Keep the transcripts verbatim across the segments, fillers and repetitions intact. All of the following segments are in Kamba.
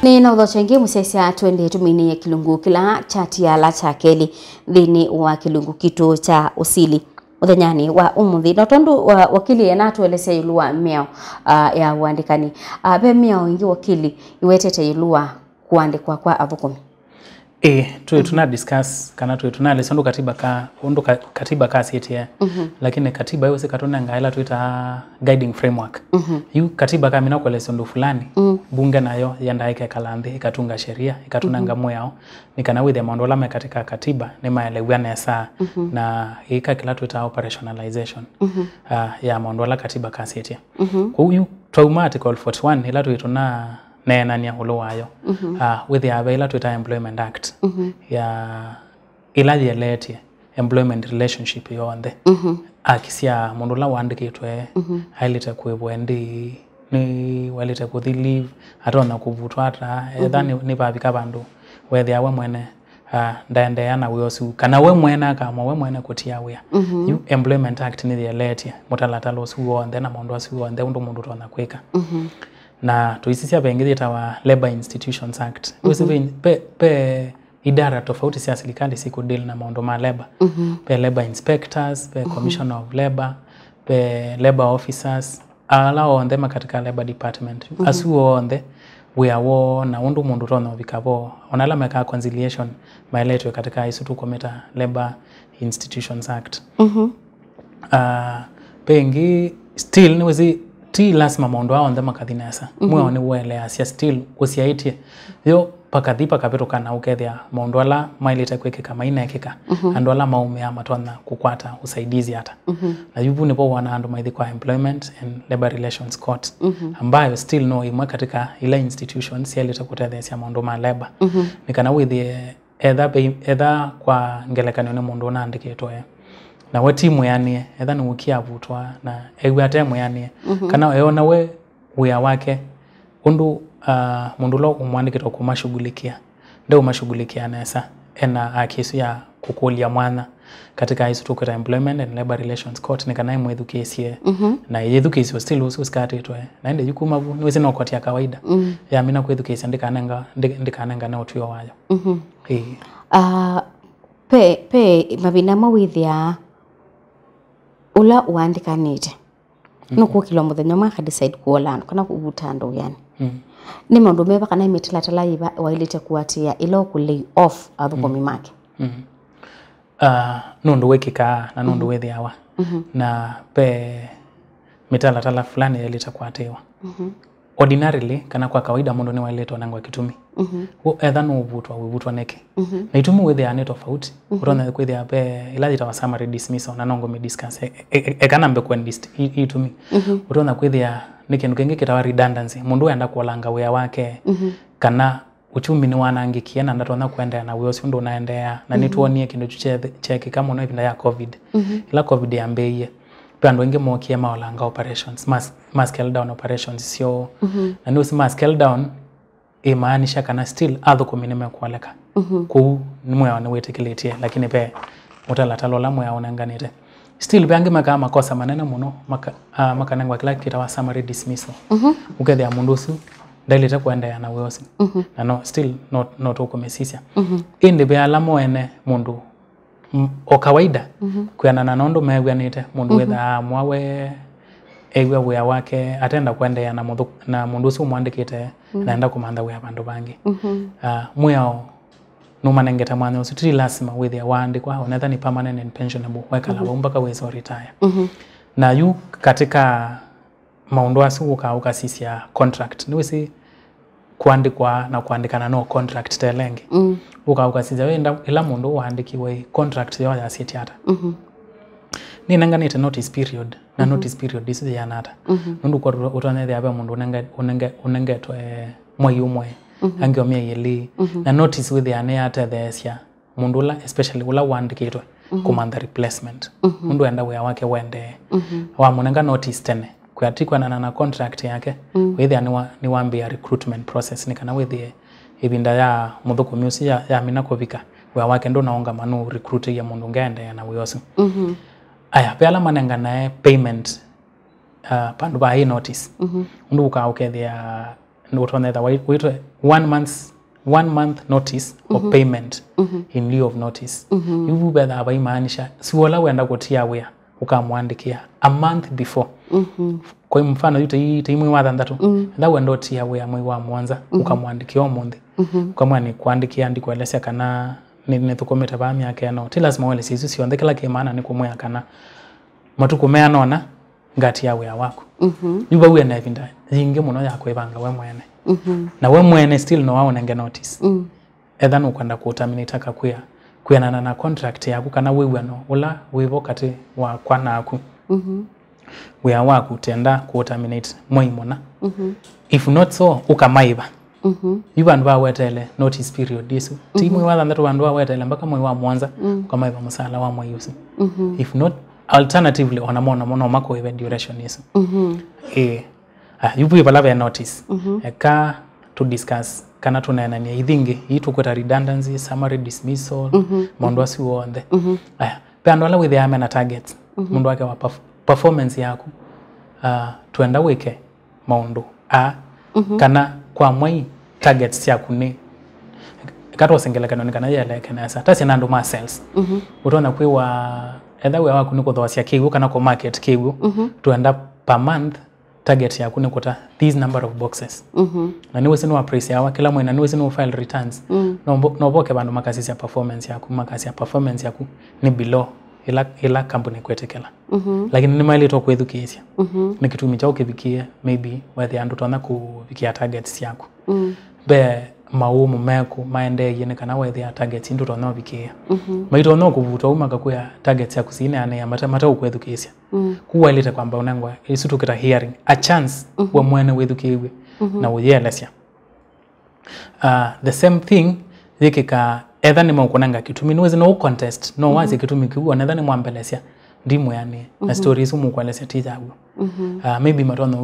Nĩ na ũthokya ĩngĩ mũsyaĩĩsya, twende tũminĩe kĩlungu kĩla kya tiala kya kelĩ nthĩnĩ wa kĩlungu kitũ kya ũsili mũthenyanĩ wa ũmũnthĩ. Na tondũ wa wakili ena atũelesya ĩũlũ wa mĩao, ah, ya ũandĩkani, ah, ve mĩao ĩngĩ wakili ĩwetete ĩũlũ wa kũandĩkwa kwa athũkũmi? Ĩĩ, twĩ tũna discuss kana twĩ tũnalesya ũndũ katiba ka, ũndũ ka, katiba kasĩtĩe. Mhm. Lakini katiba ĩyo sĩkatũnenga ĩla twĩtaa guiding framework. Mhm. Yu katiba kamina kũelesya ũndũ fulani, mm, mbunge nayo yendaa ĩkekala nthĩ, ĩkatunga sheria, ĩkatũnenga, mhm, mwĩao, nĩ kana wĩthĩe maũndũ ala me katika katiba nĩmaelew'a nesa, mhm, na ĩka kĩla twĩtaa operationalization, mhm, ah, ya maũndũ ala katiba kasĩtĩe. Mhm. Kwoou yu twauma Article forty-one, ĩla twĩ tũna neenany'a ũlũ wayo. Mhm. Ah, wĩthĩaa ve ĩla twĩtaa Employment Act, mhm, ya ĩla yĩeleetye employment relationship yonthe. Mhm. Akisya mũndũ ũla waandĩkĩtwe, mhm, aĩlĩte kũĩvwa ĩndĩĩ, nĩ waĩlĩte kũthi leave, atonya kũvutwa ata, etha, mhm, nĩ, nĩvavika vandũ weethĩa we mwene, ah, ndaendeea na wĩa ũsu, kana we mwene akaamua we mwene kũtia wĩa. Mhm. Yu Employment Act nĩyĩeleetye mũtalatala ũsu w'onthe na maũndũ asu onthe ũndũ mũndũ ũtonya kwĩka. Mhm. Na tũisisya ve ĩngĩ yĩtawa Labour Institutions Act. Wĩsĩ, mhm, ve, ve, ve idara tofauti sya silikalĩ sikũdeal na maũndũ ma labor. Mhm. Ve labour inspectors, ve, mhm, commissioner of labor, ve labor officers, ala onthe ma katika labor department. Mhm. Asu onthe wĩa woo na ũndũ mũndũ ũtonya ũvika vo, ona ala mekaa conciliation maeleetwe katika isu tũkũmĩta Labour Institutions Act. Mhm. Ah, ve ĩngĩ, still, nĩwĩsĩ, ti lasima maũndũ aa onthe makathi nesa. Mhm. Mwĩao nĩweleasya still ũsyaĩtye. Yo pakathi pakavĩtũka na ũkethĩa maũndũ ala maĩlĩte kwĩkĩka mainekĩka. Mhm. Andũ ala maũmĩaa matonya kũkwata usaidizi ata. Mhm. Na yu vu nĩvo wona andũ maithi kwa Employment and Labour Relations Court, mhm, ambayo still no ĩmwe katika ila institutions syaĩlĩte kũtetheesya maũndũ ma labor. Mhm. Nĩ kana wĩthĩe etha, etha kwa ngelekany'o nĩ mũndũ ũnaandĩkĩtwe, na we ti mwĩanĩe, etha nĩwũkie avutwa na ew'a ate mwĩanĩe, mhm, kana eona we wĩa wake, ũndũ, ah, mũndũ ũla ũmwandĩkĩte kũmashughulikia, ndeũmashughulikia nesa, ena haki ĩsu ya kũkũlya mwanya katika isu tũkwĩta Employment and Labour Relations Court, nĩ kana ĩmwĩthukĩĩsye, mhm, na yĩthukĩĩsyo still ũsu ũsikatĩtwe, na ĩndĩ yu kuma vu, nĩwĩsĩ no koti ya kawaida, mm, yamina kwĩthukĩĩsya ndĩkanenga, ndĩ-, ndĩkanengane ũtw'ĩo wayo. Mhm. Ĩĩ. Ah, pe, pe mavinda amwe wĩthĩaa ũla ũandĩkanĩte, mhm, nũkũkĩlwa mũthenya ũmwe aka decide kũola andũ kana kũvuta andũ wĩanĩ. Mm. Nĩ maũndũ meva kana nĩ mĩtalatala yĩva waĩlĩte kũatĩĩa ĩla ũkũ lay off athũkũmi, mm, make? Mm. Ah, nũndũ wĩkĩkaa na nũndũ, mhm, wĩthĩawa. Mhm. Na ve mĩtalatala fulani yaĩlĩte kũatĩĩwa. Mhm. Ordinarily, kana kwa kawaida, mũndũ nĩwaĩlĩte ũnengwa kĩtumi. Mhm. W'o etha nũũvutwa, wĩvutwa nĩkĩ? Mhm. Na itumi wĩthĩaa nĩ tofauti. Mhm. Ũtonya kwĩthĩa ve ĩla yĩtawa summary dismissal, na no ngũmĩ discuss e, e, e, eka nambe kũ enlist i, i itumi. Mhm. Ũtonya kwĩthĩa nĩ kĩndũ kĩngĩ kĩtawa redundancy. Mũndũ enda kũolanga wĩa wake, mhm, kana uchumi nĩwanangĩkie na ndatonya kũendeea na wĩa ũsu ũndũ ũnaendeea, na, mhm, nĩtwonie kĩndũ kyu kye-, kyeekĩka mũno ĩvinda ya covid. Mhm. Ĩla covid yambĩĩie, ve andũ aingĩ mookie maolanga operations, ma, ma scale down operations syoo. Mhm. Na nĩwĩsĩ ma scale down ĩmaanisha kana still athũkũmi nĩmekũoleka. Mhm. Kwoou nĩ mwĩao nĩwĩtĩkĩlĩtye, lakini ve mũtalatala ũla mwĩao ũnenganĩte. Still, ve angĩ mekaa makosa manene mũno, maka-, ah, makanengwa kĩla kĩtawa summary dismissal. Mhm. Ũkethĩa mũndũ ũsu ndaĩlĩte kũendeea na wĩa ũsu. Mhm. Na no, still, no, no tũkũmĩsisya. Mhm. Ĩndĩ ve ala mo ene mũndũ, m-, o kawaida, mhm, kwĩanana na ũndũ meew'anĩte, mũndũ, mhm, wĩthaa amũa we ew'a wĩa wake, atenda kũendeea na mũthũ-, na mũndũ ũsu ũmwandĩkĩte, mhm, na enda kũmantha wĩa vandũ vangĩ. Mhm. Ah, mwĩao nũmanengete mwanya ũsu. Ti lasima wĩthĩe waandĩkwa, onetha nĩ permanent and pensionable, wekala, mhm, vau mpaka wĩsa retire. Mhm. Na yu katika maũndũ asu ũkaa ũkasisya contract. Nĩwĩsĩ kũandĩkwa na kũandĩkana no contract ta ĩla ĩngĩ. Mm. Ũkaa ũkasisya wenda ĩla mũndũ waandĩkiwe contract yoo yasĩtye ata. Mhm. Nĩnenganĩte notice period, na, mhm, notice period isu yĩana ata. Mhm. Nũndũ kwa ũtonya ĩthĩa ve mũndũ ũnenge-, ũnenge-, ũnengetwe mwei ũmwe, mhm, angĩ o myei ĩlĩ, mhm, na notice wĩthĩaa nĩyatetheesya mũndũ ũla, especially ũla ũandĩkĩtwe, mhm, kũmantha replacement. Mhm. Mũndũ enda wĩa wake ũendee. Mhm. Wamũnenga notice tene, kwĩa ti kwĩanana na contract yake, mm, wĩthĩa nĩwa-, nĩwambĩĩa recruitment process, nĩ kana wĩthĩe ĩvinda ya mũthũkũmi ũsu ya-, yamina kũvika, wĩa wake ndũnaũngama, nũrecruitĩie mũndũ ũngĩ aendeea na wĩa ũsu. Mhm. Aya, ve ala manenganae payment, uh, vandũ va ĩ notice. Mhm. Ũndũ ũkaa ũkethĩa ũtonya ĩtha wai- wĩtwe one month's, one month notice of payment in lieu of notice. Yu vethaa vaimaanisha si ũla wenda kũtia wĩa ũkamwandĩkĩa a month before. Kwa mfano yu tei tei mwei wa thanthatũ, ĩtha wenda ũtia wĩa mwei wa mũonza, ũkamwandĩkĩa ũmũnthĩ. Ũkamwĩa nĩkwandĩkĩa, ndikũelesya kana nĩ- nĩthũkũmĩte vaa myaka ĩno. Ti lasima ũelesye isu syonthe, kĩla kĩ maana nĩ kũmwĩa kana matukũ meana ũna ngatia wĩa waku. Yu vau ena ĩvinda yingĩ mũno ya kwĩvanga we mwene. Na we mwene still no waũnenge notice. Etha nũkwenda kũ terminate akakwĩa, kwĩanana na contract yaku kana wĩw'ano ũla wĩvo katĩ wakwa naku. Wĩa waku tenda kũ terminate mwei mũna. If not so, ũkamaĩva. Yu vandũ vawetele notice period ĩsu. Ti mwei wa thanthatũ vandũ vawetele mpaka mwei wa mũonza, ũkamaĩva mũsala wa mwei ũsu. If not, alternatively, ona mo namo no makũĩve duration ĩsu. Ĩĩ. Ah, yu vwĩ vala ve notice. Eka to discuss kana tũneenanie ithi ingĩ, ii tũkwĩta redundancy, summary dismissal, maũndũ asu onthe. Aya, ve andũ ala wĩthĩaa mena targets. Mũndũ wake wa perf- performance yaku, ah, twenda wĩke maũndũ aa, kana kwa mwai targets syaku nĩ, eka twose ngelekany'o nĩ kana yĩeleke nesa. Ta syana andũ ma sales. Ũtonya kwĩwa etha wĩa waku nĩ kũthoosya kĩw'ũ kana kũ market kĩw'ũ, twenda per month target yaku nĩ kũta this number of boxes. Na nĩwĩsĩ nũ appreciawa kĩla mwei, na nĩwĩsĩ nũ file returns. No mbo- no voke vandũ makasisya performance yaku, makasya performance yaku nĩ below ĩla, ĩla company kwĩtĩkĩla. Lakini nĩmaĩlĩtwe kwĩthukĩĩsya. Nĩ kĩtumi kyaũ kĩvikie, maybe wethĩa ndũtonya kũvikĩa targets syaku. Ve maũmũ mekũ maendeeie nĩ kana wethĩa targets ii ndũtonya ũvikĩĩa. Maitonya kũvutwa u makakwĩa targets syaku siineanĩa mate- mateũkwĩthukĩĩsya. Ku waĩlĩte kwamba ũnengwa ĩsu tũkĩta hearing, a chance we mwene wĩthukĩĩw'e na ũyĩelesya. Uh, the same thing yĩkĩka etha nĩmeũkũnenga kĩtumi, nĩwĩsĩ no contest, no wasye kĩtumi kĩu, ona etha nĩmwambelesya, ndimwĩanĩe. Na story isu mũkũelesya ti yaw'o. Uh, maybe matonya,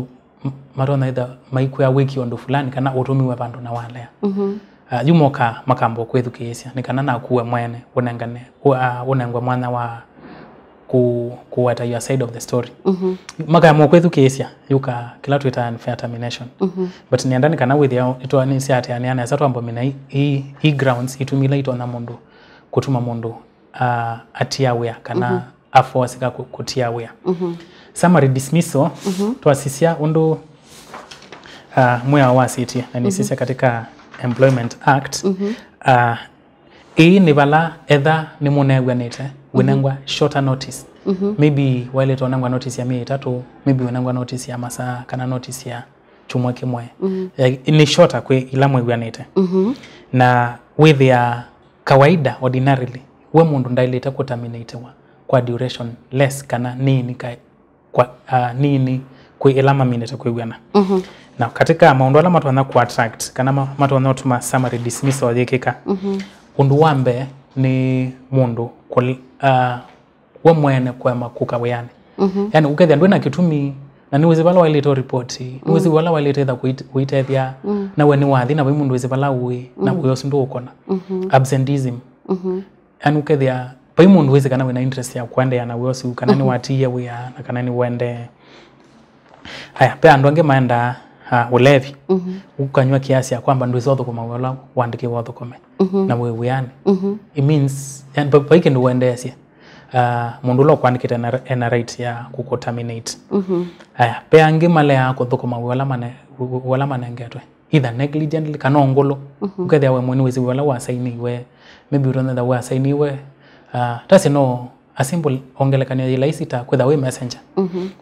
m- matonya either maikwĩa wĩkie ũndũ fulani kana ũtũmiwe vandũ na walea. Uh, yu moka makamba kwĩthukĩĩsya, nĩ kana naku we mwene ũnengane, ũ- uh, ũnengwe mwanya wa ku- kũweta your side of the story. Makaamua kwĩthukĩĩsya, yuka kĩla twĩtaa unfair termination. But nĩenda nĩ kana wĩthĩa nĩtwa- nĩsyateanĩa nesa twambũmina i, i, i grounds itumi ila itonya mũndũ kũtuma mũndũ, uh, atia wĩa kana aforceka kũ- kũtia wĩa. Summary dismissal, twasisya ũndũ, uh, mwĩao wasĩtye na nĩsisya katika Employment Act, uh, ĩĩ nĩ vala etha nĩmũneew'anĩte, wĩnengwa shorter notice. Maybe waĩlĩte ũnengwa notice ya myei ĩtatũ, maybe wĩnengwa notice ya masaa, kana notice ya kyumwa kĩmwe. Eh, nĩ shorter kwĩ ila mwĩw'anĩte. Na wĩthĩa kawaida, ordinarily, we mũndũ ndaĩlĩte kũterminatiwa kwa duration less kana nini ka- kwa, uh, nini kwĩ ĩla maminĩte kwĩw'ana. Na katika maũndũ ala matonya ku attract kana ma- matonya ũtuma summary dismissal yĩkĩka, ũndũ wa mbee nĩ mũndũ kũl- uh, we mwene kũema kũka wĩanĩ. Yani ũkethĩa ndwĩ na kĩtumi, na nĩwĩsĩ vala waĩlĩte ũripoti, nĩwĩsĩ vala waĩlĩte ĩtha kũit- kũitethya, na we nĩwathi na vai mũndũ wĩsĩ vala ũĩ, na wĩa ũsu ndũũkona. Absenteeism. Yani ũkethĩa vai mũndũ wĩsĩ kana wĩna interest ya kũendeea na wĩa ũsu, kana nĩwatiie wĩa, na kana nĩwendee. Aya, ve andũ angĩ maendaa, uh, ũlevi. Ũkanywa kiasi ya kwamba ndwĩsa ũthũkũma wĩa ũla wandĩkĩwe ũthũkũme, na wĩ wĩanĩ. It means, yani, va- vai kĩndũ wendeesye. Uh, mũndũ ũla ũkwandĩkĩte ena, ena right ya kũkũterminate. Aya, ve angĩ maleaa kũthũkũma wĩa ũla mane- wĩa ũla manengetwe, either negligently kana o ngũlũ. Ũkethĩa we mwene wĩsĩ wĩa ũla wasainiwe, maybe ũtonetha wasainiwe, uh, tasi no a simple ongelekany'o yĩ laisi ta kwĩtha wĩ messenger,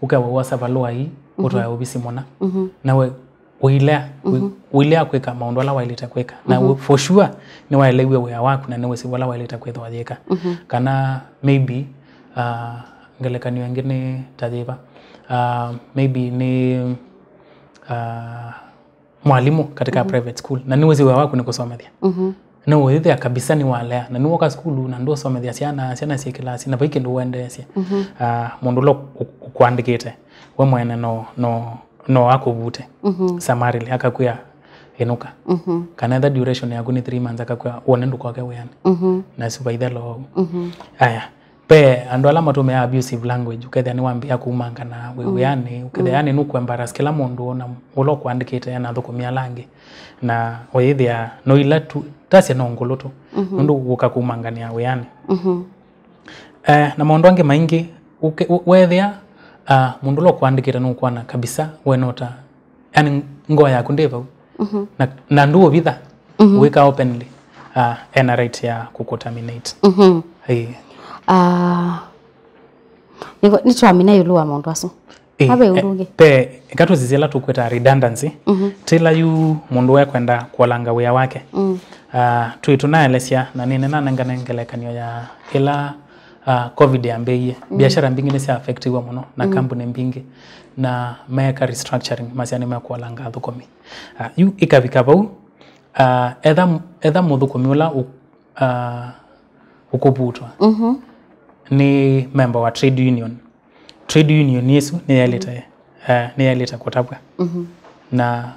ũkewa wosa valũa ii ũtwae ovisi mũna, na we ũilea, ũi- ũilea kwĩka maũndũ ala waĩlĩte kwĩka, na we- for sure nĩwaelewie wĩa waku na nĩwĩsĩ vala waĩlĩte kwĩthwa yĩka. Kana maybe, uh, ngelekany'o ĩngĩ nĩ ta yĩva, uh, maybe nĩ, uh, mwalimũ katika private school, na nĩwĩsĩ wĩa waku nĩ kũsomethya. Nĩwĩthĩa kabisa nĩwalea, na nĩwoka sukulu na ndũsomethya syana, syana syĩ kĩlasi, na vai kĩndũ wendeesye. Ah, mũndũ ũla ũ- ũkwandĩkĩte, we mwene no, no, no akũvute. Summarily, akakwĩa, "Ĩnũka." Kana etha duration yaku nĩ three months, akakwĩa, "Wone ndũkoke wĩanĩ." Na ĩsu vaithe loo. Aya. Ve andũ ala matũmĩaa abusive language, ũkethĩa nĩwambĩĩa kumangana wĩ wĩanĩ, ũkethĩa yani nũkũembarrass kĩla mũndũ na ũla ũkũandĩkĩte na athũkũmi ala angĩ, na ũyĩthĩa no ila tu tasya no ngũlũ tu, nũndũ ũka kumanganĩa wĩanĩ. Eh, na maũndũ angĩ maingĩ, ũke- ũ- weethĩa ah, mũndũ ũla ũkũandĩkĩte nũkwona kabisa we nota, yani ngoo yaku ndĩ vau, na, na ndũũvitha wĩka openly, ah, ena right ya kũkũterminate. Ĩĩ. Ah, nĩvo- nĩtwamina ĩũlũ wa maũndũ asu. Ĩĩ, ave ũndũ ũngĩ. Pe, eka tũsisye ĩla tũkwĩta redundancy. Tĩla yu mũndũ wekwenda kũolanga wĩa wake. Ah, twĩ tũnaelesya na nĩnenanengane ngelekany'o ya ĩla ah, covid yambĩĩie. Biashara mbingĩ nĩsya affectiwa mũno na kambuni mbingĩ, na meeka restructuring, masya nĩmekũolanga athũkũmi. Ah, yu ĩkavika vau, ah, etha, etha mũthũkũmi ũla ũ- ah, ũkũvutwa nĩ memba wa trade union. Trade union ĩsu nĩyaĩlĩte, eh, nĩyaĩlĩte kũtavw'a. Na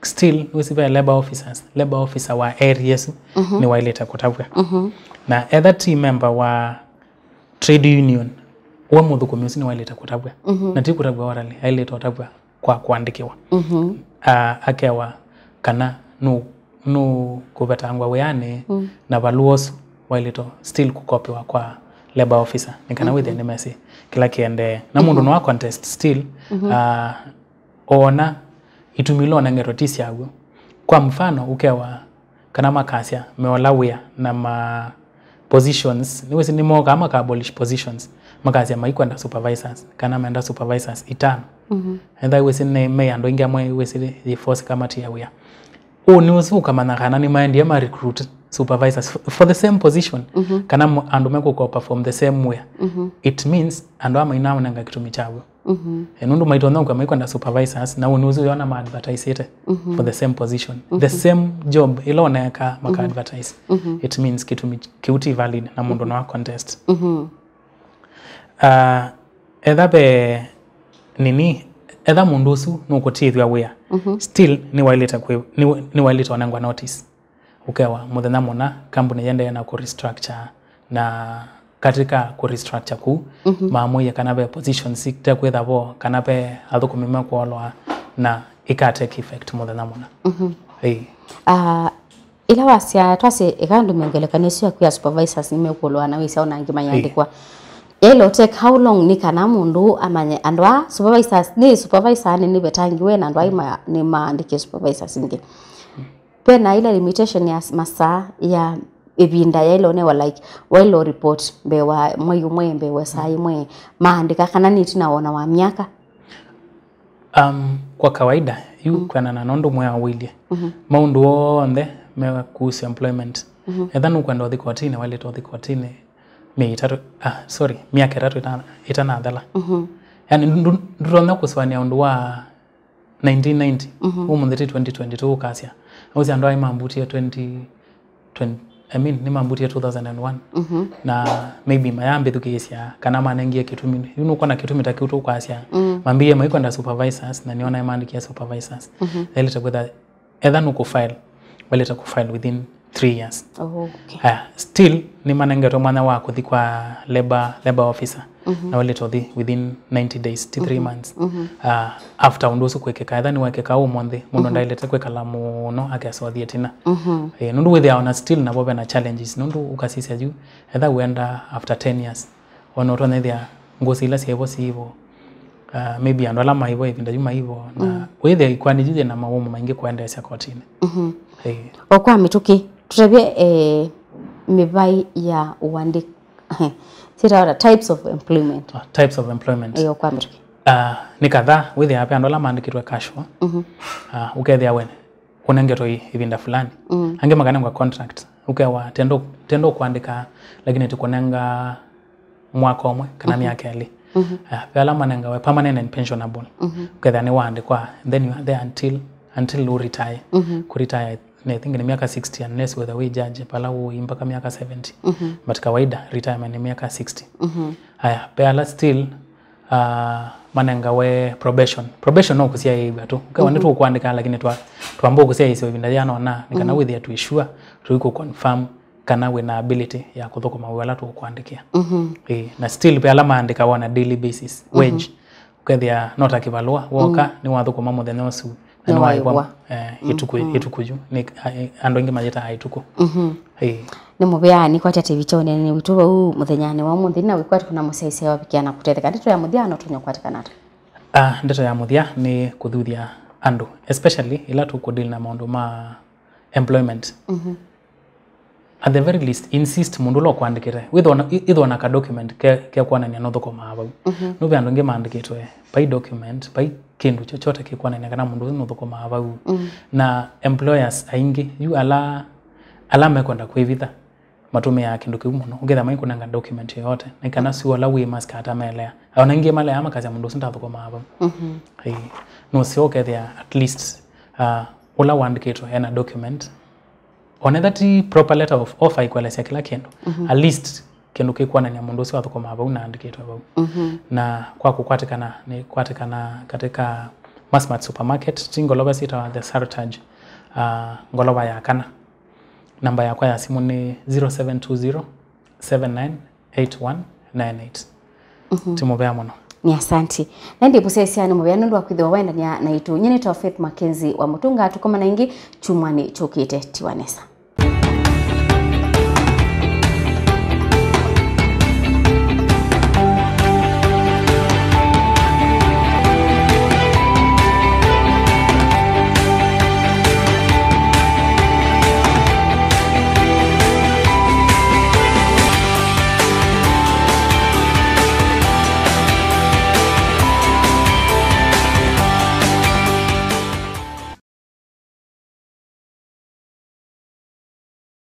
still nĩwĩsĩ ve labor officers, labor officer wa area ĩsu nĩwaĩlĩte kũtavw'a. Na etha ti memba wa trade union, we mũthũkũmi ũsu nĩwaĩlĩte kũtavw'a. Na ti kũtavw'a orally, aĩlĩte ũtavw'a kwa kũandĩkĩwa. Ah, akewa kana nũ- nũkũvetangwa wĩanĩ, na valũa ũsu waĩlĩte still kũkopiwa kwa labor officer, nĩ kana wĩthĩe nĩmesĩ kĩla kĩendee. Na mũndũ no a contest still, ah, oona itumi ila ũnengetwe ti syaw'o. Kwa mfano, ũkewa kana makasya meola wĩa na ma positions, nĩwĩsĩ nĩmokaa maka abolish positions, makasya maikwenda supervisors, kana menda supervisors itano. Etha wĩsĩ nĩ me andũ aingĩ amwe wĩsĩ yĩforce kamatia wĩa. Ũũ nĩ ũsu ũkamanya kana nĩmaendie ma recruit supervisors f- for the same position, kana mo- andũ mekũkopa from the same wĩa. It means andũ aa mainaũnenga kĩtumi kyaw'o. Eh, nũndũ maitonya ũkw'a maikwenda supervisors, na ũũ nĩ ũsu yona ma advertisĩte for the same position, the same job ĩla oneeka maka advertise. It means kĩtumi kĩu ti valid na mũndũ no a contest. Ah, etha ve nini, etha mũndũ ũsu nũkũtĩĩthw'a wĩa, still nĩwaĩlĩte kwĩ- nĩ- nĩwaĩlĩte onengwa notice. Ũkewa mũthenya mũna kambuni yendee na kũ restructure, na katika kũ restructure kũu, maamũie kana ve positions itekwĩtha vo, kana ve athũkũmi mekũolwa, na ika take effect mũthenya mũna. Ĩĩ. Ah, ĩla wasya twasye ĩka ndũmĩe ngelekany'o ĩsu yaku ya supervisors nĩmekũolwa na wĩsya ona angĩ mayĩandĩkwa. Yaĩle take how long nĩ kana mũndũ amanye andũ a supervisors, nĩ supervisor nĩ nĩvetangiwe na andũ aĩ ma- nĩmaandĩkie supervisors ingĩ? Ve na ila limitation ya s- masaa ya ĩvinda yaĩle ũnewa, like, waĩle report mbee wa mwei ũmwe, mbee wa saa ĩmwe, maandĩka kana nĩ ĩtina wona wa myaka? Um, kwa kawaida yu kwendana na ũndũ mwe awĩlye, maũndũ onthe mekuhusu employment. Etha nũkwenda ũthi kotinĩ, waĩlĩte ũthi kotinĩ myei ĩtatũ, ah, sorry, myaka ĩtatũ ĩtana- ĩtanathela. Yani ndu- ndutonya kũsũanĩa ũndũ wa nineteen ninety, ũmũnthĩ ti twenty twenty-two ũkasya. Ũsĩ andũ aĩ mambutie twenty twenty, I mean, nĩmambutie two thousand and one. Na maybe mayambĩthukĩĩsya kana manengie kĩtumi. Yu nũkwona kĩtumi ta kĩu tũkwasya. Mambĩie maikwenda supervisors, na nĩona maandĩkie supervisors. Yaĩlĩte kwĩtha, etha nũkũfile, waĩlĩte kũfile within three years. Oh, okay. Aya, still nĩmanengetwe mwanya wa kũthi kwa labor, labor officer. Na waĩlĩte ũthi within ninety days, ti three months. Ah, after ũndũ ũsu kwĩkĩka, etha nĩwekĩka ũmũnthĩ, mũndũ ndaĩlĩte kwĩkala mũno akesa ũthi ĩtina. Eh, nũndũ wĩthĩawa na still navo vena challenges, nũndũ ũkasisya yu, etha wenda after ten years, ona ũtonya ĩthĩa ngũsĩ ila syaivo siivo, ah, maybe andũ ala maivo ĩvinda yu maivo, na wĩthĩa ikoani yu yĩna mawũmũ maingĩ kũendeesya kotinĩ. Eh. O kwa mĩtũkĩ, tũtavye, eh, mĩvai ya ũandĩki- syĩtawa ta types of employment. Ah, types of employment. Eh, o kwa mĩtũkĩ. Ah, nĩ kadhaa, wĩthĩawa ve andũ ala maandĩkĩtwe casual. Ah, ũkethĩa we ũnengetwe ĩ- ĩvinda fulani. Angĩ makanengwa contract. Ũkewa tendo, tendo kũandĩka, lakini tũkũnenga mwaka ũmwe kana myaka ĩlĩ. Ah, ve ala manengawe permanent and pensionable. Ũkethĩa nĩwaandĩkwa, and then you are there until, until you retire. Kũ retire, I think nĩ myaka sixty, unless whether wĩ judge, pala ũĩ mpaka myaka seventy. But kawaida retirement nĩ myaka sixty. Aya, ve ala still, ah, manengawe probation. Probation no kũsyaĩĩw'a tu. Ũkewa nĩtũkũandĩka, lakini twa- twamba kũsyaĩĩsya ĩvinda yĩana ũna, nĩ kana wĩthĩe twĩ sure, tũikũ confirm kana wĩ na ability ya kũthũkũma wĩa ũla tũkũandĩkĩa. Mhm. Ĩĩ, na still ve ala maandĩkawa on a daily basis, mhm, wage. Ũkethĩa no ta kĩvalũa, woka, mm, nĩwathũkũma mũthenya ũsu, na nĩwaĩvwa, nĩwaĩvwa, eh, ĩtukũ, mm, ĩtukũ yu. Nĩ, a-, andũ aingĩ mayĩtaa ĩtukũ. Mhm. Ĩĩ. Nĩ mũvea nĩkwatya T V kya ũneeni witũ vau mũthenyanĩ wa ũmũnthĩ, na wĩkwatĩ kũna mũsyaĩĩsya wavikĩa na kũtetheka. Ndeto ya mũthya no tũnye kwatĩkana ata? Ah, ndeto ya mũthya nĩ kũthuthya andũ, especially ĩla tũkũdeal na maũndũ ma employment. Mhm. At the very least, insist mũndũ ũla ũkwandĩkĩte, wĩthĩwa na, ĩ-, ĩthĩwa na ka document ke, ke kwonany'a nũthũkũmaa vau. Mhm. Nũve andũ aingĩ maandĩkĩtwe, vai document, vai kĩndũ chochote kĩkwonany'a kana mũndũ ũsu nũthũkũmaa vau. Mm. Na employers aingĩ, yu ala, ala mekwenda kwĩvitha, matũmĩaa kĩndũ kĩu mũno. Ũkethĩa maikũnenga document yoyote, nĩ kana, mm, sue ũla wĩ mask atamelea. Ona aingĩ maleaa makasya mũndũ ũsu ndathũkũmaa vau. Mhm. Ĩĩ. Nũseo ũkethĩa at least, uh, ũla wandĩkĩtwe ena document, onetha ti proper letter of offer ĩkũelesya kĩla kĩndũ. Mhm. At least kĩndũ kĩkwonany'a mũndũ ũsu athũkũmaa vau na andĩkĩtwe vau. Mhm. Na kwa kũkwatĩkana, nĩ kwatĩkana katika Massmart Supermarket, ti ngolova syĩtawa The Sartaj, uh, ngolova ya kana. Namba yakwa ya simũ nĩ zero seven two zero, seven nine eight one nine eight. Mhm. Ti mũvea mũno. Nĩ asanti. Na ĩndĩ mũsyaĩĩsya nĩ mũvea nũndũ wa kwĩthĩwa waendany'a naitũ. Nyie nĩtawa Faith Mackenzie wa Mũtũnga, tũkomana ĩngĩ kyumwanĩ kyũkĩte. Tiwa nesa.